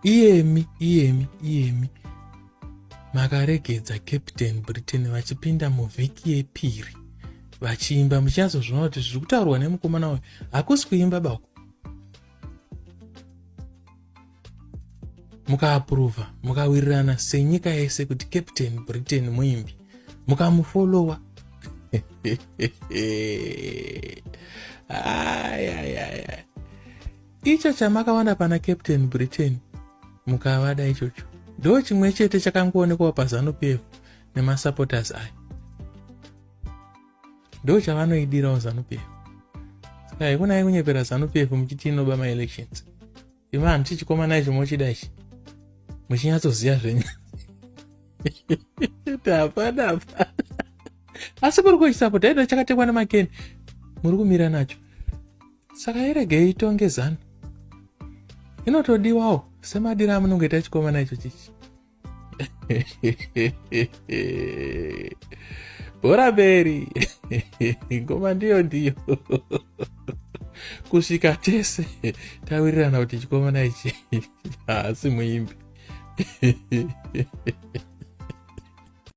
Iyemi iyemi iyemi makaregedza Captain Britain vachipinda muvhiki yepiri vachiimba muchinyatso kuti zviri kutaurwa nemukomana uyu hakusi kuimba bako. Mukaapuruvha mukawirirana senyika yese kuti Captain Britain muimbi, mukamufolowa. Ayayaya, icho chamakawana pana Captain Britain mukavada ichocho ndo chimwe chete chakangoonekwawo paZanu PF nemasupporters ayo, ndo chavanoidirawo Zanu PF. Saka haikunai kunyepera Zanu PF muchiti inoba maelections. Imi hanti chikomana icho mochida ichi muchinyatsoziva zvenyu kuti hapana hapana, asi muri kuchisapota ito chakatekwa nemakeni muri kumira nacho. Saka iregei itonge Zanu, inotodiwawo semadiro amunongoita chikomana icho chichi. Bhora mberi, ngoma ndiyo ndiyo, kusvika tese tawirirana kuti chikomana ichi haasi muimbi.